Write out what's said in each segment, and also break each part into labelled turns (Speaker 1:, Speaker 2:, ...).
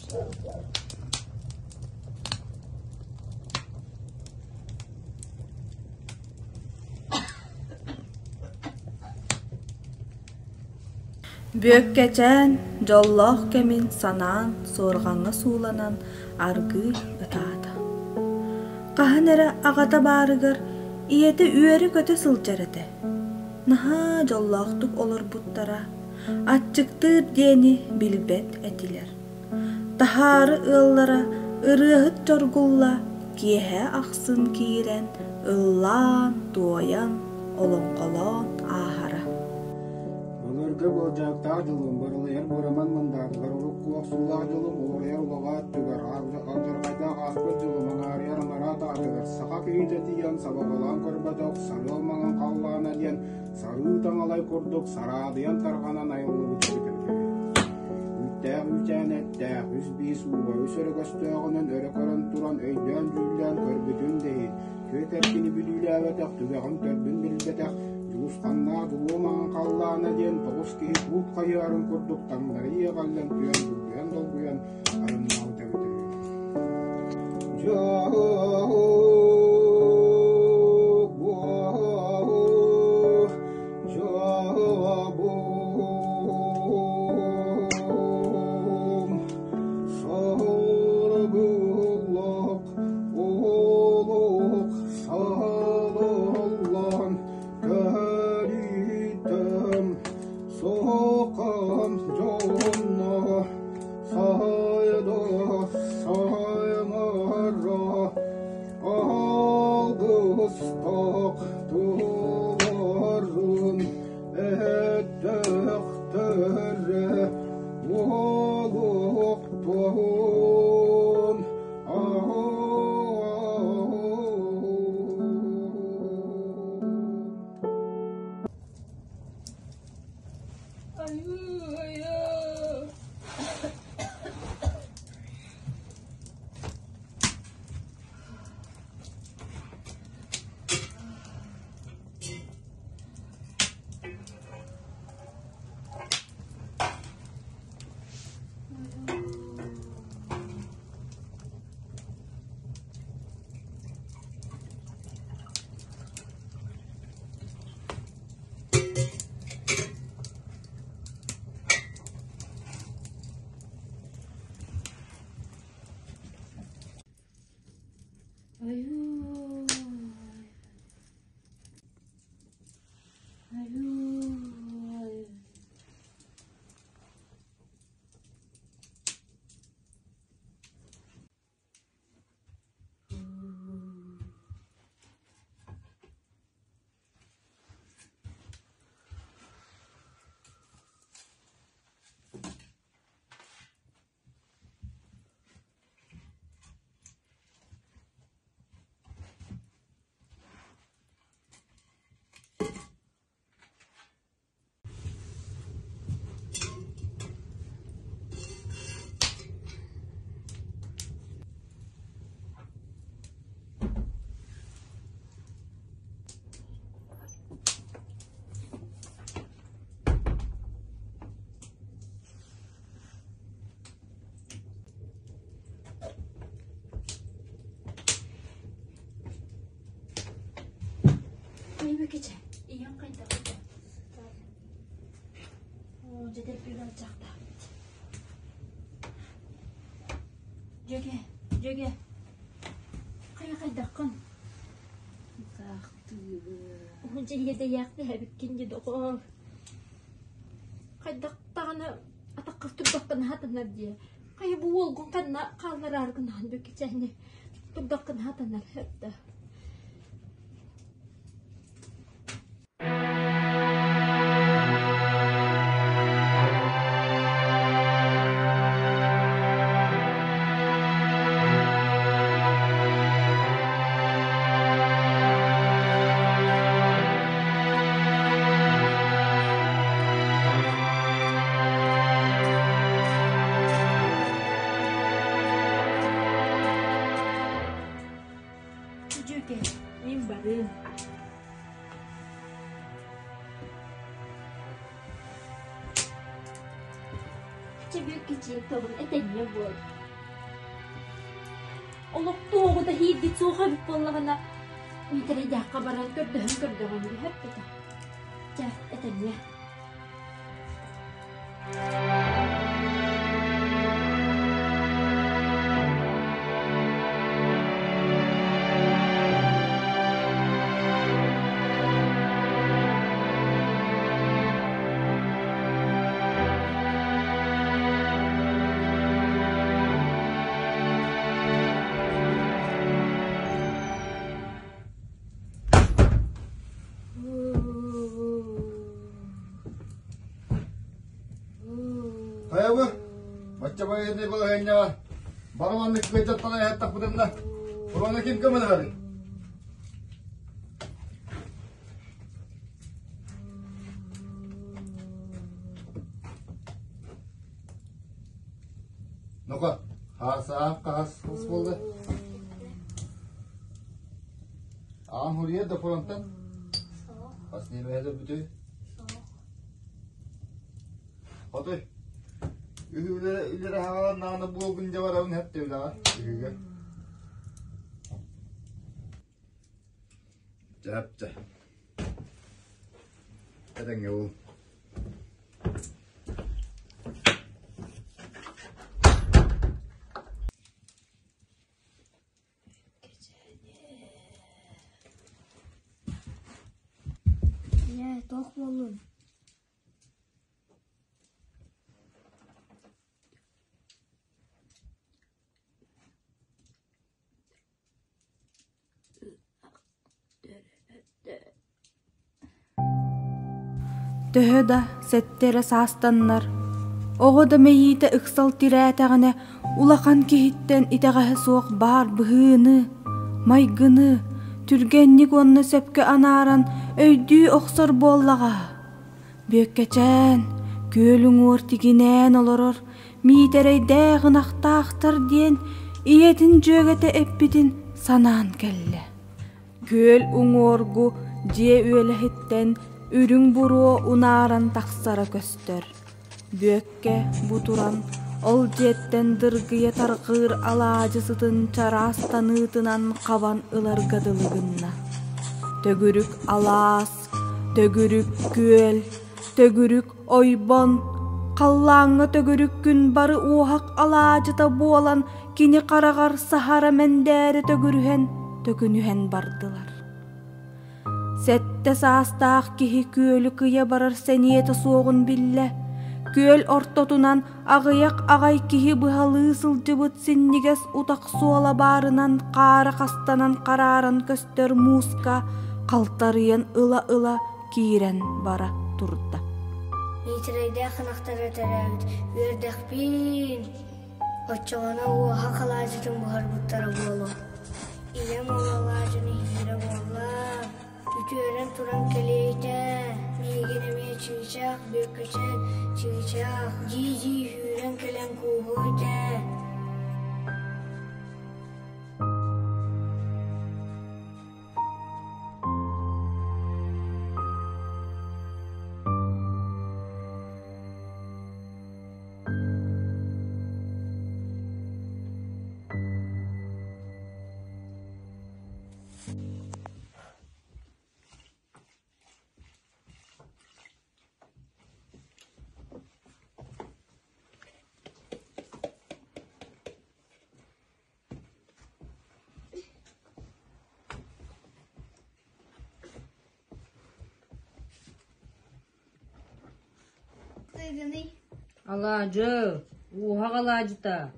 Speaker 1: Бүөккэчээн дьоллоох кэмин санаан суорҕаҥҥа сууланан аргыый ытаата. Хаһан эрэ аҕата баарыгар ийэтэ үөрэ-көтө сылдьар этэ. Наһаа дьоллоохтук олорбуттара, аччыктыыр диэни билбэт этилэр. Таһаары ыаллара ырыаһыт Чоргулла киэһэ ахсын киирэн ыллаан-туойан, олоҥхолоон ааһара.
Speaker 2: Былыргы былдьаһыктаах дьылым, барылыйар бураман мандаарыгар урукку охсуулаах дьылым, уларыйар улаҕа өттүгэр, алдьархайдаах ааспыт дьылым, аҥаарыйар анараа таатыгар, саха киһитэ тиийэн сабаҕалаан көрбөтөх сарыал маҥан халлаана диэн сарыы таҥалай курдук сараадыйан тарҕанан айыллыбыт эбит үһү. Үүттээх үүтээн эттээх, үс биис ууга үс өрөгөстөөҕүнэн өрө көрөн туран өйдөөн-дьүүллээн көрбүтүн да иһин, түөрт эркини бүдүүлээбэтэх, түгэҕин төрдүн билбэтэх, дьулусханнаах дьулуо маҥан халлаана диэн тоҕус киһи туут хайыһарын курдук таҥнары иэҕэллэн түһэн долгуйан-долгуйан арыннаабыт эбит үһү. Алгыстаах туларын эттэхтэрэ уолуохтуон
Speaker 3: Айуу. Айуу. Айбекече, ийэҥ хайдах этэ? Оо, дьэ дэлби ыалдьаахтаабыт. Дьүөгэ, дьүөгэ, хайа хайдаххын?
Speaker 4: Ытаахтыыбын.
Speaker 3: Дьэ иэдэйээхти эбиккин дии доҕоор. Хайдах даҕаны атаххар турдаххына хатанар дии. Хайа бу уолгун ханна хааллараары гынаҕын Бүкүчээни турдаххына хатанар да. Дьүкэ, мин барыам. Чэ, Бүөккэчиин тылын этэҥҥэ буол. Олох туоҕу да иһиирбит суох эбит буоллаҕына, Миитэрэйдээххэ баран көрдөһөн көрдөҕүн бүһэппитэ. Чэ, этэҥҥэ.
Speaker 4: Хайабы, бачча байыаннай балаһыанньаҕа бары маннык кыайдаттан айаттахпытына, фроҥҥа ким көмөлөһөрүй? Ну-ка, хаасаах хаас хас буолла? Аан хуруйар да фронтан? Хас немеһэ бүтүй? Хотой, үһүлэрэ үлэрэ хаалан нааны буолгун дьэ барабын хэпте үлэҕэ, үһүгэ. Чэ, Этэҥҥэ буол.
Speaker 5: Ийээ, туох буоллун?
Speaker 1: Төһө да сэттэ эрэ саастаннар, оҕо да мэйиитэ ыксал тирээтэҕинэ улахан киһиттэн итэҕэһэ суох баар быһыыны, майгыны түргэнник уонна сөпкө анааран өйдүү охсор буоллаҕа. Бүөккэчээн, күөл уҥуор тигинээн олорор Миитэрэйдээх ынахтаахтар диэн ийэтин дьүөгэтэ эппитин санаан кэллэ. Күөл уҥуоргу дьиэ үөлэһиттэн үрүҥ буруо унааран тахсара көстөр. Бүөккэ бу туран ол дьиэттэн дыргыйа тарҕыыр алаадьы сытын чараас таныытынан хабан ыларга дылы гынна. Төгүрүк алаас, төгүрүк күөл, төгүрүк ойбон, халлааҥҥа төгүрүк күн бары уоһах алаадьыта буолан кини хараҕар саһара мэндээрэ төгүрүһэн, төкүнүһэн бардылар. Сэттэ саастаах киһи күөлү кыйа барар сэниэтэ суоҕун биллэ. Күөл ортотунан аҕыйах аҕай киһи быһалыы сылдьыбыт синньигэс утах суола баарынан хаара хастанан харааран көстөр мууска халтарыйан ыла-ыла киирэн бара турда.
Speaker 5: Миитэрэйдээх ынахтара төрөөбүт үөрдэхпиин. Оччоҕуна уоһа халаадьытын буһарбыттара буолуо. Ийэм ол алаадьыны иһиирэ буолла. Үтүөрэн туран кэлиэйтэ. Миигин эмиэ чыычаах, бүөккэчээн, чыычаах дии-дии сүүрэн кэлэн кууһуо этэ.
Speaker 6: Алаадьы, ууһах алаадьыта.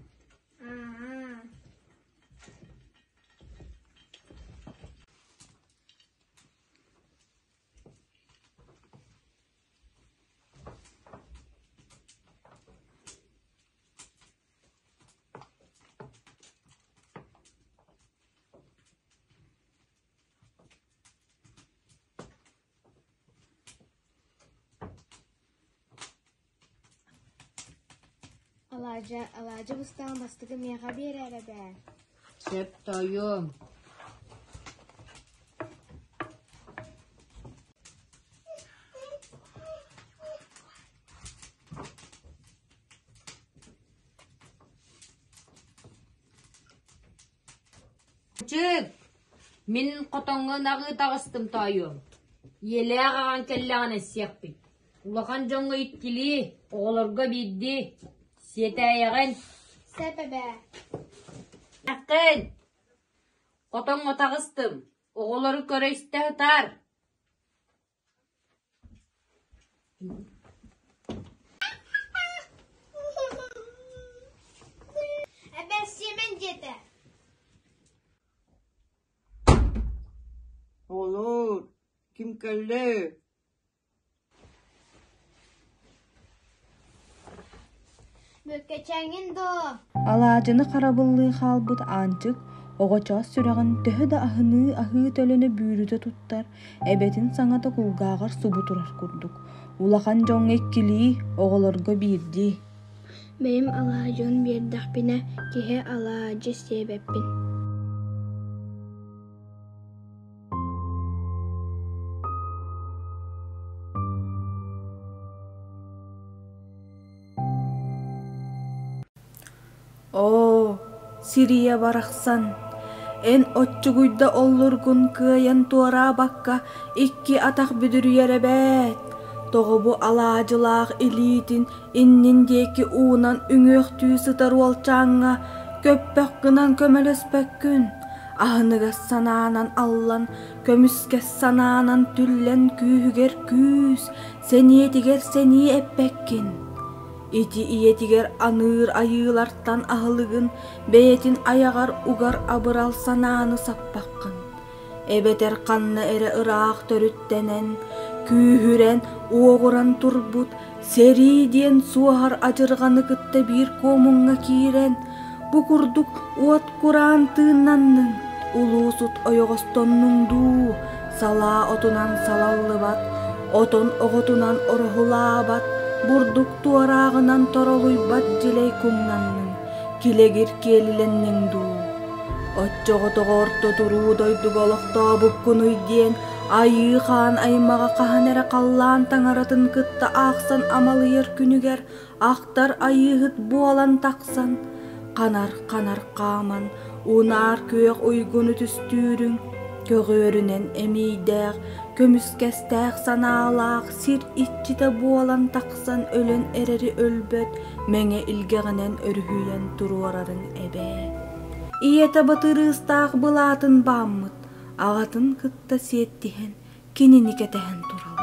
Speaker 5: Алаадьы, алаадьы быстаҕын бастакы миэхэ биэрээр эбээ.
Speaker 6: Сөп тоойуом. Чык, мин хотоҥҥо ынаҕыы таҕыстым тоойуом, ийэлээх аҕаҥ кэллэҕинэ сиэхпит, улахан дьоҥҥо иккилии, оҕолорго биирдии, сиэтээйэҕин
Speaker 5: Сөп эбээ.
Speaker 6: Эххин, хотоҥҥо таҕыстым, оҕолору көрө-истэ сытаар
Speaker 5: Эбээ Сиэмэн диэтэ.
Speaker 7: Оҕолоор, ким кэллэ?
Speaker 5: Бүккэчээҥҥин дуо?
Speaker 1: Алаадьыны харабыллыы хаалбыт Аанчык оҕочоос сүрэҕин төһө да аһыныы аһыы төлөнө бүүрүтэ туттар, эбэтин саҥата кулгааҕар субу турар курдук, улахан дьоҥҥо иккилии, оҕолорго биирдии.
Speaker 5: Бэйэм алаадьыбын биэрдэхпинэ, киһи алаадьы сиэбэппин
Speaker 1: Оо, Сирийэ барахсан, эн оччугуйда оллургун кыайан туораабакка икки атах бүдүрүйэр эбээт, тоҕо бу алаадьылаах илиитин иннин диэки уунан үҥүөхтүү сытар уолчааҥҥа көппөх гынан көмөлөспөккүн, аһыныгас санаанан аллан, көмүскэс санаанан түллэн күүһүгэр күүс, сэниэтигэр сэниэ эппэккин. Ити ийэтигэр аныыр айыылартан аһылыгын бэйэтин айаҕар угар абырал санааны саппаххын, эбэтэр ханна эрэ ыраах төрүттэнэн, күүһүрэн, уоҕуран турбут сэрии диэн суоһар адьырҕаны кытта биир куомуҥҥа киирэн, бу курдук уот кураан тыыннанныҥ, улуу сут ойоҕостоннуҥ дуу, салаа отунан салаллыбат, отон оҕотунан ороһулаабат, бурдук туорааҕынан торолуйбат дьилэй куҥнанныҥ, килэгир киэлилэнниҥ дуу? Оччоҕо тоҕо орто туруу дойдуга олохтообуккунуй диэн Айыы хаан аймаҕа хаһан эрэ халлаан таҥаратын кытта аахсан амалыйар күнүгэр ахтар айыыһыт буолан тахсан, ханар-ханар хааман, унаар күөх уйгуну түстүүрүҥ, көҕүөрүнэн эмиийдээх, көмүскэстээх санаалаах сир иччитэ буолан тахсан өлөн эрэри өлбөт мэҥэ илгэҕинэн өрүһүйэн туруорарыҥ эбээт. Ийэтэ батырыыстаах былаатын бааммыт, аҕатын кытта сиэттиһэн кинини кэтэһэн тураллар.